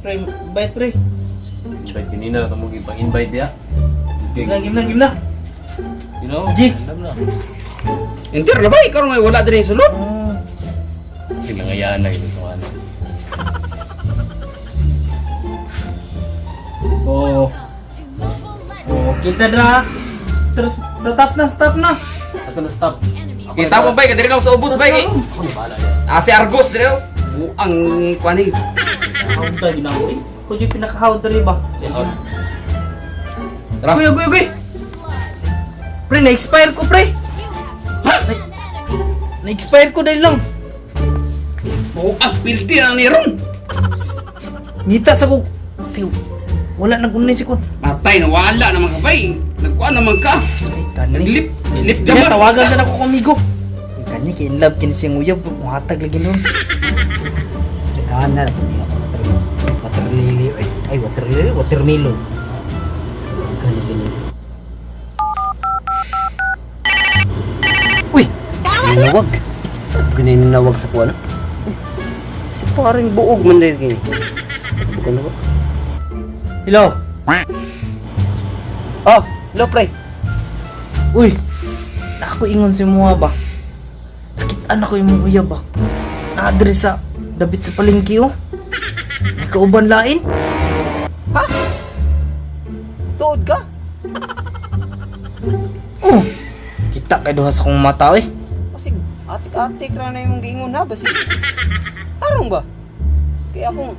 Pre, invite, pre. Invite kanina na tamo pang invite diya. Game na, game na, game na. You know? G. Andam na. Enter na ba? Ikaw may wala din yung sulod. Oh. Tinangayaan na ito ano. Oh. Oh, kill ta dra. Terus sa top na, sa top na. Ato na stop. Ako Kita mo bay, kadiri lang sa ubos bay. Ako na bahala niya. Ah, si Argos diri oh. Buang ni kuan ni. Hawd ta ginawa eh. Ko yung pinaka-hawd diri ba? Hawd. Tara. Kuya, kuya, kuya. Pre, na-expire ko, pre. Ha? Na-expire ko dahil lang. Buang pilti na ni ron. Ngita sa ko. Tiw. Wala nang unay si kon. Matay na wala naman ka bay. Nagkuan naman ka. Ay, kani. Naglip, lip Kaya damas. tawagan sa nako kamigo. Ay, kani kay in love kini siyang uyab, muhatag lagi nun. Ana na water lily ay, ay water lily, watermelon. Gani gani. Uy, nanawag. Sa gani nanawag sa kuan. Si paring buog man dahil kini. Bukan ako. Hello. Oh, hello pre. Uy. Ako ingon si muha ba? Nakitaan ako imong uyab ba? Naadre sa dabit sa palengke oh. May kauban lain. Ha? Tuod ka? Oh. Kita kay duha sa kong mata eh. Kasi atik-atik ra na imong giingon ha basig. Tarong ba? Kaya akong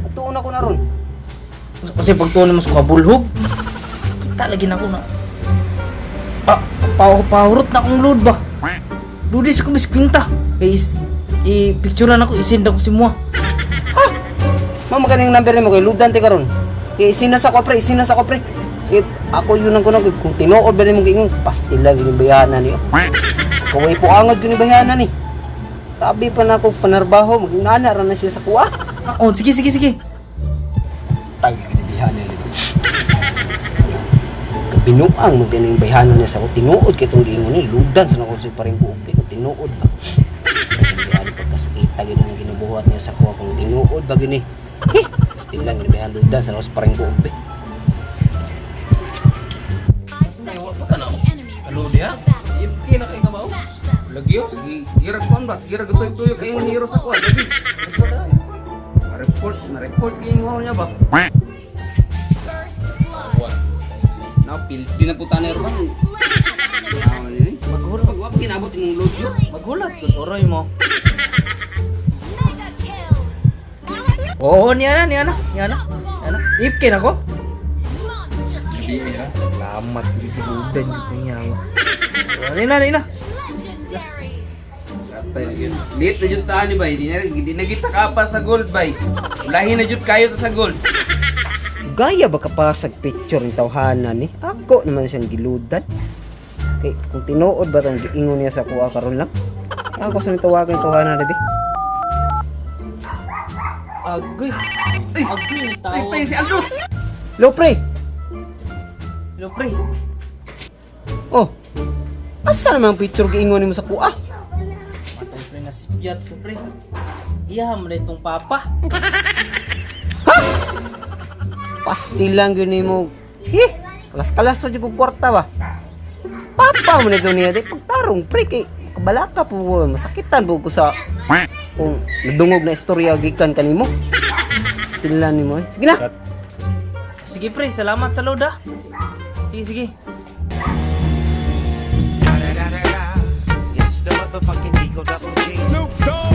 atuon ako na ron. Kasi pagtuon mo sa kabulhog, kita lagi na ako na. Pa, pa, pahurot na akong load ba? Dudis ko biskwinta. Kay is, i-picturean ako, isend ako si Mua. Ma'am, magkano yung number nimo kay ludan te karon? Kay isinas ako pre, isinas ako pre. Kay ako yun ang kunang kung tinuod ba nimo giingon, pastila gini bayana ni. Kaway po angad gini bayana ni. Tabi pa na ako panarbaho, maging ana ra na siya sa kuha. Ah, oh, sige, sige, sige. Tay gini bayana ni. Kapinuang mo ganing bayana niya sa ko tinuod kay tong giingon ni ludan sa nako sa paring buok kay kung tinuod ba. Kaya pagkasakita gini ang ginubuhat niya sa kuha kung tinuod ba gini. Eh, still lang gini bayana ludan sa nako sa paring buok be. Ano diha? Ipki na kay kabaw. Lagi oh, sige, sige ra kuan ba, sige ra gutoy tuyo kay imong hero sa kuan, Davis. Ma-report, ma-report kay mo niya ba? Na pildi na puta na ron. Ah, ni. Magulat. Pag wa pa kinabot imong load yun. Magulat ko, oroy mo. Oo, niya na, niya na, niya na. Niya na. Ipkin ako. Salamat, ludan yung niya. Niya na, niya na. Atay na yun. Late na jud ta ni bay, di na kita ka pa sa gold bay. Ulahin na jud kayo ta sa gold. Gaya ba ka pa sa picture ni tawhana ni? Ako naman siyang giludan. Kay kung tinuod ba tong giingon niya sa kuha karon lang? Ako sa nitawagan tawhana labi. Agoy. Agoy, Ay, tao. tayo si Aldous. Lo pre. Hello, pre. Oh. Asa naman ang picture giingon nimo sa kuha? Matay, pre, nasipyat ko, pre. Iya, mo na itong papa. Pasti lang gyud nimo. Hi, kalas-kalas ra jud kog kwarta ba. Papa mo nito niya di pagtarong pre kay kabalaka po masakitan po ko sa kung nadungog na istorya gikan kanimo. Still lang nimo. Eh. Sige na. Sige, pre, salamat sa load, ah. Sige, sige.